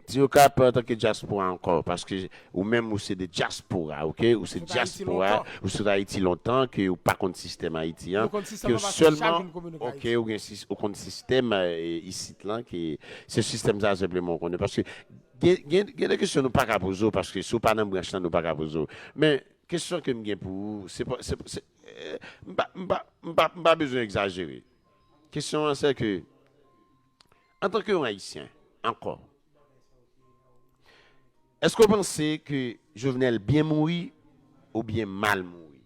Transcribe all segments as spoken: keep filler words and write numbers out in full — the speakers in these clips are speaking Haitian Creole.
Ti Okap antanke dyaspora ankò, paske ou menm ou se de dyaspora, ok? Ou se dyaspora, ou sot Ayiti lontan, ke ou pa konn sistèm Ayiti an, ke sèlman, ok, ou gen, ou konn sistèm isit lan, ke se sistèm sa senpleman ou konnen. Paske gen, gen, gen de kesyon nou pa ka poze w, paske si w pa nan branch lan, nou pa ka poze w. Men, kesyon ke m gen pou ou, se pa, se, se, eh, m pa, m pa, m pa, m pa bezwen egzajere. Kesyon an, se ke, antanke yon Ayisyen, ankò, èske w panse ke Jovenel byen mouri oubyen mal mouri?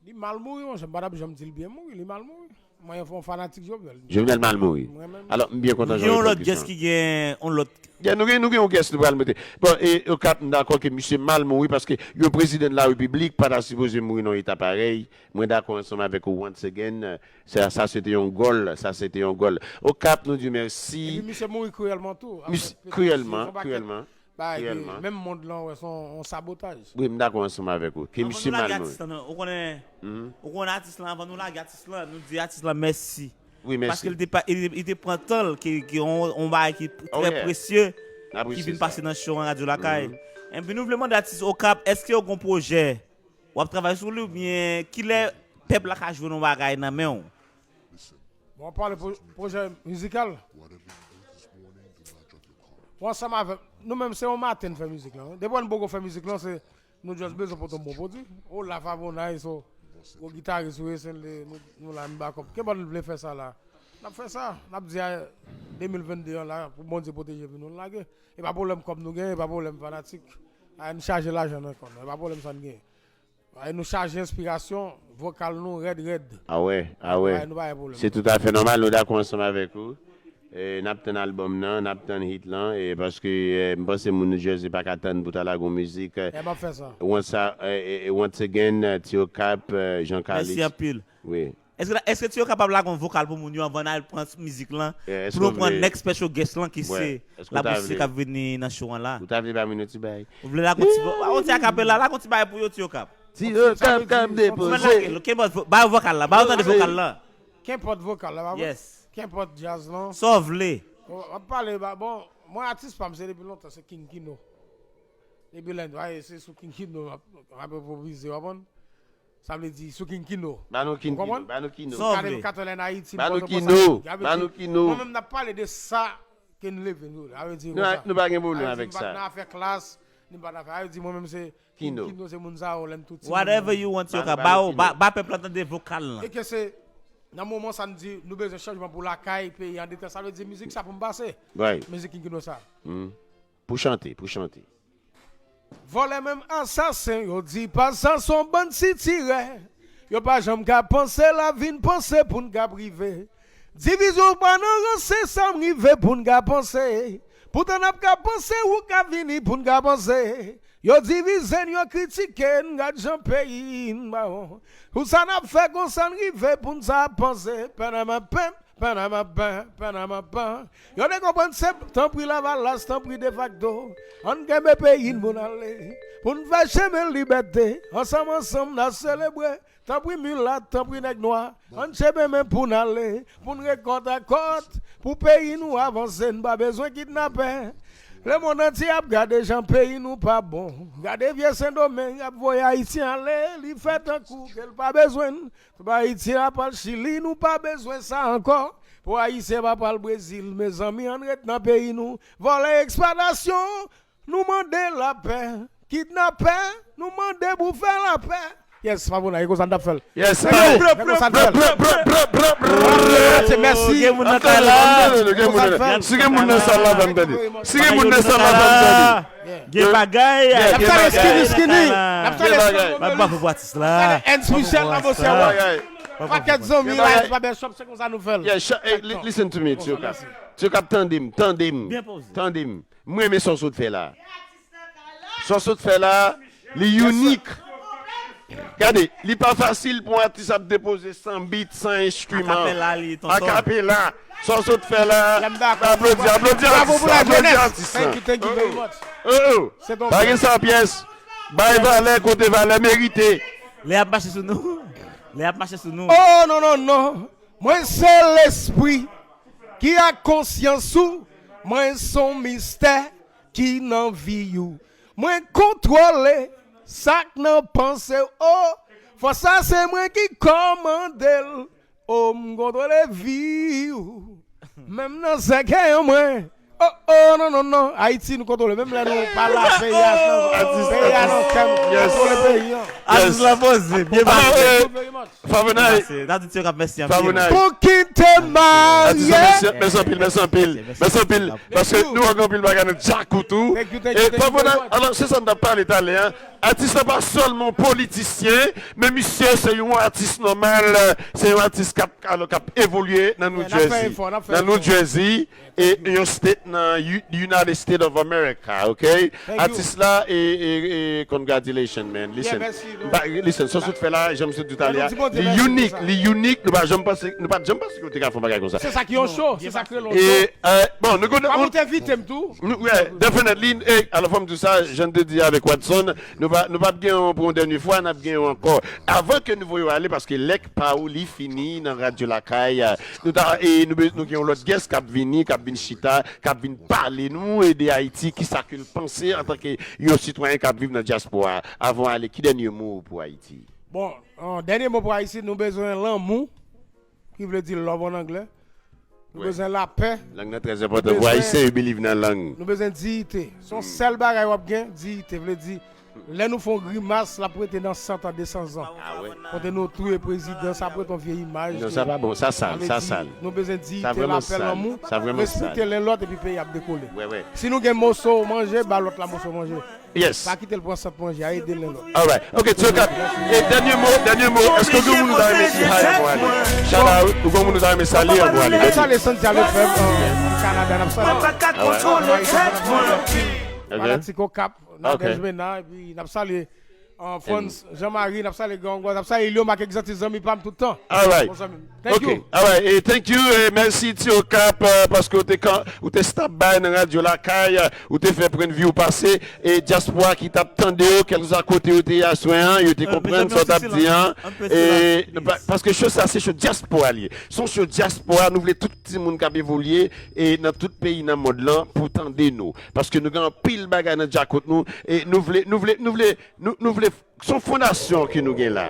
Li mal mouri, monchè. M pa t ap janm di l byen mouri. Li mal mouri. Mwen, yon fanatik Jovenel. Jovenel mal mouri. Alò, m byen kontan jan w reponn kesyon an. Gen yon lòt guest ki gen yon lòt. Yeah, nou gen, nou gen yon guest nou pral mete. Bon, e, Okap, m dakò ke misye mal mouri paske yon prezidan de la repiblik pa ta sipoze mouri nan yon eta parèy. Mwen dakò ansanm avèk ou once again. Sa, sa se te yon gòl, sa se te yon gòl. Okap, nou di w mèsi. Epi misye mouri kriyèlman tou. Misye, kriyèlman, kriyèlman. Bagay ke menm mond lan wè se yon sabotaj. Wi, m dakò ansanm avèk ou. Ke misye mal mouri. Ou konnen, ou konnen atis lan, avan nou lage atis lan, nou di atis lan mèsi. Wi, mèsi. Paske li te, li te pran tan l, ki, ki yon, yon bagay ki trè presye, ki vin pase nan show an Radyo Lakay. Enpi nou vle mande atis Okap, èske w gen pwojè? W ap travay sou li oubyen kilè pèp la ka jwenn yon bagay nan men w? Bon, w ap pale pwojè mizikal. Ou ansanm avèk nou menm se yon maten n fè mizik lan. Depi w wè n poko fè mizik lan, se nou just bezwen pote yon bon pwodui. Ou la Favonay, so gwo gitaris ou ye, se nou, nou la n bakòp. Kenbòl vle fè sa la. N ap fè sa. N ap di a de mil vennde an la pou Bondye pwoteje vi nou, n lage. E pa pwoblèm kòb nou gen, e pa pwoblèm fanatik. A n chaje lajan nan kò nou, e pa pwoblèm sa n gen. Ay, nou chaje enspirasyon, vokal nou rèd rèd. Awè, awè. Se toutafè nòmal, nou dakò ansanm avèk ou. E, n ap tann albòm nan, n ap tann hit lan, e paske e, m panse moun New Jersey pa ka tann pou ta lage yon mizik. E, m ap fè sa. Once, e, e, once again, e, Ti Okap, e, Jean Calix. Mèsi anpil. Wi. Èske, èske Ti Okap ap lage yon vokal pou moun yo anvan n al pran mizik lan? Pou nou pran next special guest lan ki se Labousi k ap vini nan show an la. Ou ta vle ba m yon ti bagay? Ou vle lage yon ti, yon ti akapela, lage yon ti bagay pou yo Ti Okap. Ti Okap k ap depoze. Ba yo vokal la, ba yo tande vokal la. Kenpòt vokal la, pa vre? Yes. Kenpòt djaz lan. Sa w vle. W ap pale, bon, mwen atis pa m se depi lontan, se King Kino. Depi lè, se sou King Kino m ap enpwovize, w konprann? Sa vle di sou King Kino. Ba nou King Kino, ba nou Kino. Sa w vle. Gade m katòlè an Ayiti, m pòtoprens. Ba nou Kino, ba nou Kino. Mwen menm n ap pale de sa ke n leve nou. Sa vle di konsa. Nou pa gen pwoblèm avèk sa. Sa vle di m pa t nan afè klas, ni m pa t nan afè. Sa vle di mwen menm se King Kino, se moun sa yo lè m tou timoun. Whatever you want, Yoka. Ba yo, ba, ba pèp la tande vokal lan. E ke se nan moman sa n di nou bezwen chanjman pou lakay, peyi an detrès. Sa vle di mizik sa pou m pase. Mizik King Kino sa. Pou chante, pou chante. Vòlè menm asasen, yo di pa sa se yon bann sitirè. Yo pa janm ka panse lavi n panse pou n ka rive. Divizyon pa nan ranse sa m rive pou n ka panse. Poutan n ap ka panse ou ka vini pou n ka panse. Yo divize n, yo kritike n, gad jan peyi n ba w. Pou sa n ap fè konsa n rive pou n sa ap panse. Pènèmèpèn, pènèmèpèn, pènèmèpèn. Yo te konprann se tanpri Lavalas, tanpri defakto. Ann kenbe peyi n pou n ale. Pou n fè chemen libète. Ansanm, ansanm, n a selebre. Tanpri milat, tanpri nèg nwa. Ann chemen men pou n ale. Pou n rekòt a kòt. Pou peyi nou avanse, n pa bezwen kidnapè. Lemonn antye ap gade jan peyi nou pa bon. Gade vye Sendomeng ap voye Ayisyen ale. Li fè tankou ke l pa bezwen n. Pou Ayiti a pral Chili, nou pa bezwen sa ankò. Pou Ayisyen pa pral Brezil, mezanmi, ann ret nan peyi nou. Vòlè, eksplwatasyon, nou mande lapè. Kidnapè, nou mande pou fè lapè. Yes, Favonay, e konsa n t ap fè l. Yes, e konsa n t ap fè l. Mèsi. Gen moun nan kay la. Si gen moun nan sal la, fè m tande. Si gen moun nan sal la, fè m tande. Gen bagay. N ap tande Skinny, Skinny. N ap tande Skinny. Bravo pou atis la. N Special nan bosè. Pakèt zanmi la, pa bèl chòp, se konsa nou fè l. Listen to me, Ti Okap. Ti Okap, tande m, tande m. Tande m. M renmen sa w sot fè la. Sa w sot fè la, li inik. Gade, li pa fasil pou yon atis ap depoze san beat, san enstriman. Akapela li, tonton. Akapela. Sa w sot fè la, aplodi, aplodi atis, aplodi atis lan. Oh, oh. Pa gen sa pyès. Bay valè kote valè merite. Lè y ap mache sou nou. Lè y ap mache sou nou. Oh, non, non, non. Mwen se lespri ki ak konsyans ou Mwen se yon mistè ki nan vi w. Mwen kontwole sa k nan panse w. Oh, fòs sa se mwen ki kòmande l. Oh, m kontwole vi w. Menm nan sèkèy an mwen. Oh, oh, non, non, non. Ayiti, nou kontwole. Menm lè nou pa la, peyi a nan, peyi a nan kè m. Kontwole peyi an. Atis la poze, byen pase. Thank you very much. Favenay. Mèsi. N ap di ti yo k ap mèsi anpil. Favenay. Pou kite marye. Atis la, mèsi, mèsi anpil, mèsi anpil. Mèsi anpil. Paske nou wè gen anpil bagay nan djakout ou. Thank you, thank you, thank you very much. Alò, se sa n t ap pale talè a. Atis la pa sèlman politisyen, men misye se yon atis nòmal, se yon atis k ap, alò, k ap evolye nan New Jersey. Nan New Jersey, e yon state nan U- United States of America, ok? Atis la, e, e, e, congratulations, man. Listen, listen, sa w sot fè la, jan m sot di w talè a, li unique, li unique, nou pa janm panse, nou pa t janm panse ke w te ka fè yon bagay konsa. Se sa ki yon show, se sa k rele yon show. E, euh, bon, nou gon... Pa pou te envite m tou. Nou, yeah, definitely. E, alò, fò m di w sa, jan m te di avèk Watson, nou pa, nou pa t gen yon pou yon dènye fwa, n ap gen yon ankò. Avan ke nou voye w ale, paske lè k pa ou, li fini nan Radyo Lakay. Nou ta, e nou, be- nou gen yon lòt guest k ap vini, k ap vin chita, k ap vin pale nou e de Ayiti, kisa ke l panse antanke yon sitwayen k ap viv nan dyaspora a. Avan w ale, ki dènye mo w pou Ayiti? Bon, an dènye mo pou Ayiti, nou bezwen lanmou, ki vle di love an anglè. Nou bezwen lapè. Lang nan trè enpòtan pou Ayisyen, yo believe nan lang. Nou bezwen diyite. Se yon sèl bagay w ap gen, diyite. Vle di, lè nou fè yon grimas, l ap rete nan san tan, de san zan. Kote nou touye prezidan, sa ap rete yon vye imaj. Non, sa pa bon, sa sal, sa sal. Nou bezwen diyite, lapè, lanmou, respekte len lòt, epi peyi ap dekole. Si nou gen moso manje, ba lòt la moso manje. Yes. Pa kite l pran sant manje a, ede len lòt. Alright. Ok, Tio Kap. E dènye mo, dènye mo. Èske w gen moun ou ta renmen di hi anvan w ale? Shout out, ou gen moun ou ta renmen salye anvan w ale? N ap salye Santiago Fèb, euh, Kanada, n ap salye. Alright. Fanatik Okap, Nadège Mena, epi n ap salye, euh, Frantz, Jean-Marie, n ap salye Gangwa, n ap salye Ilio Mak, egzantis zanmi pa m tout tan. Alright. Bon zanmi m. Thank you. Ok. Alright. E thank you. E mèsi Tio Kap, euh, paske ou te kan, ou te stop by nan Radyo Lakay, euh, ou te fè pwennvi w pase. E dyaspora ki t ap tande w, kèlkeswa kote yo te ye aswè an, yo te konprann sa w t ap di an. E pa- paske show sa se show dyaspora li ye. Se yon show dyaspora, nou vle tout timoun k ap evolye e nan tout peyi nan mond lan pou tande nou. Paske nou gen anpil bagay nan djakout nou e nou vle, nou vle, nou vle, nou, nou vle, se yon fondasyon ke nou gen la.